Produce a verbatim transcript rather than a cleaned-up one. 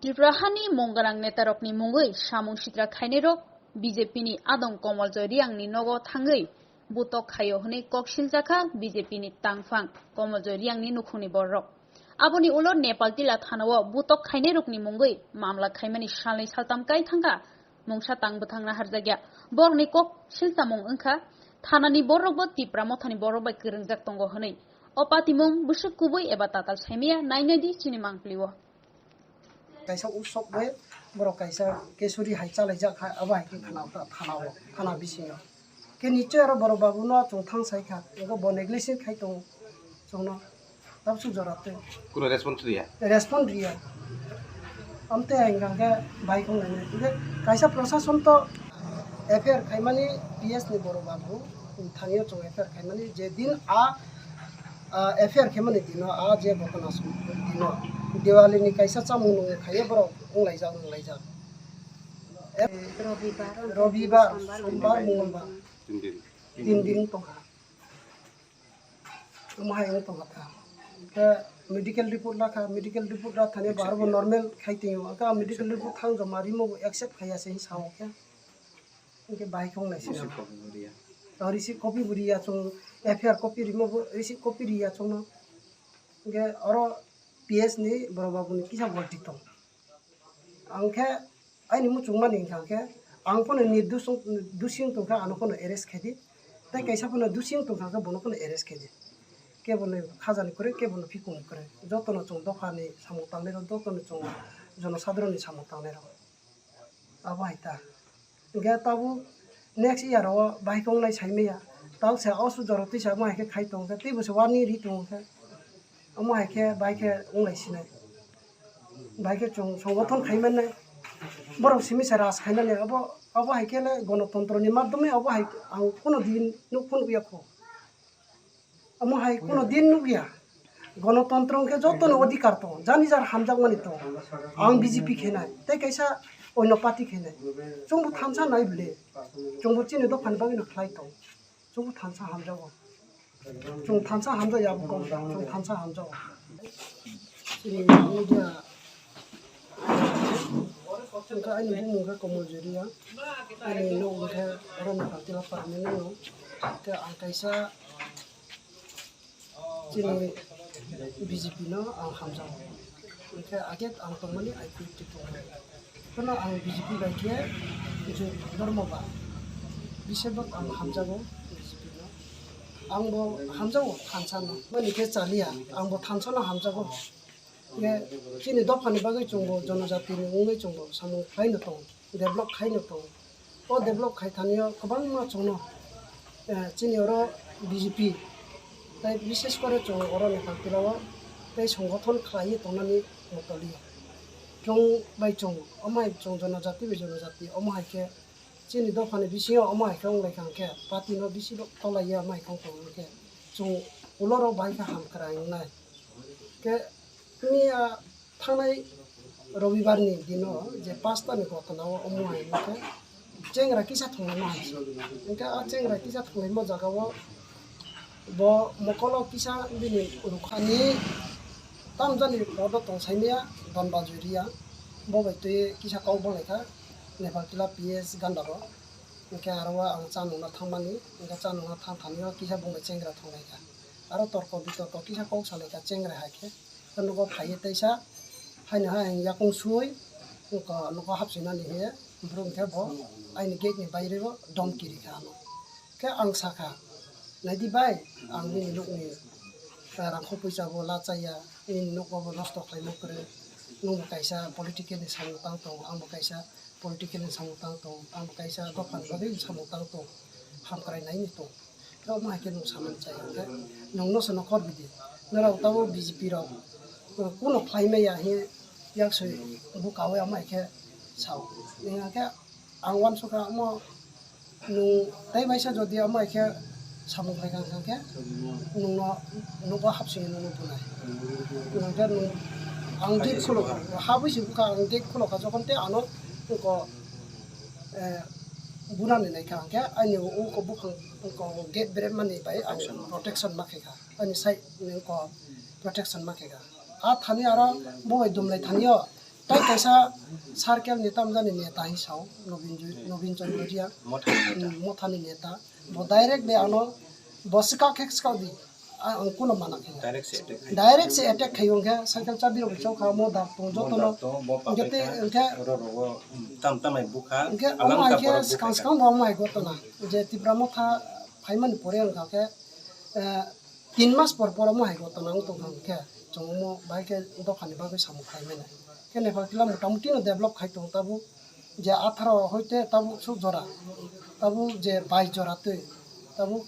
Tripura hani mung gwnang netarokni mungwi samung sitra khainairok B J P ni adong Komoljoy Riyangni nogo thangwi butok khaio hwnwi kok siljakha B J P ni tangphang Komoljoy Riyangni nukhungni bororok. Aboni ulo Nepal Tila thanao butok khainairokni mungwi mamla khaimani salnwi saltam kai thangkha mungsa tang bwthang naharjakya. Borokni kok silchamung wngkha thanani bororokbo Tipra mothani borok bai kwrwngjak tongo hwnwi. O patimung bwswk kubui eba tatal saimaya nainai di chini mangpili o. Kaisa utsob bai borok kaisa kesuri hai chalaijak hai, abo hai khe thana, thana o, thana bisingo. Khe nichoi aro borok babu no chwng thang sai kha, ego bo negligence khai tongo chwngno, tabsuk jora tei. Kuno response riya? Respond riya. Amte hingkha khe bai kong nai nai. Kaisa prosason to F I R khaimani P S ni borok babu, thani o chwng F I R khaimani je din a, a, F I R khaimani dino, a je botana sum dino, Diwali ni kaisa chamung nung khaiye borok wnglaijak, wnglaijak. Robibar, Robibar, Sombar, Sombar, Mongolbar. Mongolbar. Tin din. Tin din tongkha. Omo hai wng tongkha ta. Khe medical report lakha, medical report la thani bo aro bo normal khai tongo. Khe medical report thang joma rimo bo accept khaiya se sao khe. Hingke bai kong nai sina. Receipt copy bo riya. O receipt copy bo riya chwng, F I R copy rimo bo receipt copy riya chwngno. Hingke oro P S ni borok babu ni kisa bolti tong. Ang khe aini muchungmani hingka khe ang phano nirdush wng, dusi wng tongkha, ano phano arrest khaidi. Tei kaisa phano dusi wng tongkha khe bono phano arrest khaidi. Keboni khajani kwrwi, keboni phikungni kwrwi. Jotono chwng dophani samung tangnai rok, jotono chwng jonosadharonni samung tangnai rok. Abo hai ta. Hingke tabuk next year o bai khe wngnai sai maya. Tabuk se o su jora twi se omo hai khe khai tongo khe, tei bo se warning ri tongo khe. Omo hai khe bai khe wnglai sinai. Bai khe chwng songothon khai mannai. Borok simi se raj khai nani. Obo, obo hai khe le gonotontro ni madhyome obo hai ang kuno din nuk phunuk ya kho. Omo hai kuno din nukya. Gonotontro hwnkhe jotono odhikar tongo, jani jar hamjakmani tongo. Ang B J P khenai, tei kaisa oino party khenai. Chwngbo thansa nai bwle. Chwngbo chini dophani bagwino khlai tong. Chwngbo thansa hamjago. Chwng thansa hamjakya abo kok, chwng thansa hamjago. Chini media Hwnkhe ani bumung khe Komol Joria, ani nok hwnkhe oro Nepal Tila Parmini no. Hwnkhe ang kaisa chini B J P no ang hamjago. Hwnkhe age ang tongmani I P F T tongo. Phano ang B J P bai khe je dormo ba bisebak ang hamjago B J P no. Ang bo hamjago thansa no. Mani khe chaliya, ang bo thansa no hamjago. Ye, chini dophani bagwi chwngbo jonojatini wngwi chwngbo samung khlaino tongo, develop khaino tongo. O develop khai thanio kwbangma chwngno, eh, chini oro B J P, tei bishes kore chwng oro Nepal Tila o tei songothon khlaiwi tongnani motoliya. Chwng bai chwng, omo hai chwng jonojati bai jonojati, omo hai khe chini dophani bisingo omo hai khe wng lai kha hwnkhe, party no bisi bo tolaiya omo hai khe wng tong hwnkhe, chwng ulo rok bahai khe hamkrai wngnai. Khe miya thangnai Robibar ni dino je pasta ni gotona o omo hai hwnkhe chengra kisa thwnglaima hai se. Hwnkhe a chengra kisa thwnglaima jaga o bo mokolo kisa bini rukhani tamjani podo tong saimaya Don Bajoria bo bai twi kisa kok bolaikha Nepal Tila P S ganda bo. Hwnkhe aro o ang cha nungna thangmani, hwnkhe cha nungna thang thani o kisa bung bai chengra thwnglaikha. Aro torko bitorko kisa kok salaikha chengra hai khe. Hwnkhe nogo phaiwi teisa haino hai ang yakung sui wngkha nogo hapsinani hiye, borok hwnkhe bo aini gate ni baire o domki rikha ano. Khe ang sakha, "Naidi bai, ang nini nokni, eh, rangkhok puisa bo lachaya, nini nokbo nosto khlaima kwrwi, nwngbo kaisa political ni samung tang tongo, angbo kaisa political ni samung tang tongo, angbo kaisa dophani bagwi samung tang tongo, hamkrai naini tongo." Khe omo hai khe nwng samani chaya hwnkhe nwngno se nokhor bidi. Norok tabuk B J P rok kuno khlai maya hiye yaksoi bukawi omo hai khe sao. Hwnkhe ang uansukha omo nwng tei baisa jodi omo hai khe samung khlai kha hwnkhe nwngno nogo hapsingwi nwngno bunai. Hwnkhe nwng ang gate khulokha, habwi se bukha ang gate khulokha jokhon tei ano ko, eh, bunani naikha hwnkhe ani o ko buphang ko gate beremani bai ang protection ma khaikha, ani side ni ko protection ma khaikha. A thani aro bo bai dumlai thani o Tei kaisa circle ni tamjani neta hin sao, Nobin Ju-, Nobin Chandra Riya, Mothani neta. Hmm, Mothani neta. Bo direct de ano, bo swkak khe swkak di. A-, ang kuno mana khe. Direct se attack khai. Direct se attack khai wngkhe, cycle chabi rok chok kha, mo dak tong joto no. Mo dak tong, bo papai kha, hwnkhe, hwnkhe, ro ro o, hmm, tam tam ai bukha, hwnkhe alam omo hai ka khe borok bukha swkang kha. Swkang bo omo hai gotona. Je Tipra Motha phaimani pore wngkha khe, eh, tin mas por por omo hai gotona wng tong kha hwnkhe, chwng omo bahai khe dophani bagwi samung khlai manya. Khe Nepal kila motamuti no develop khai tong tabuk, je atharo hoite tabuk suk jora, tabuk je bais jora twi, tabuk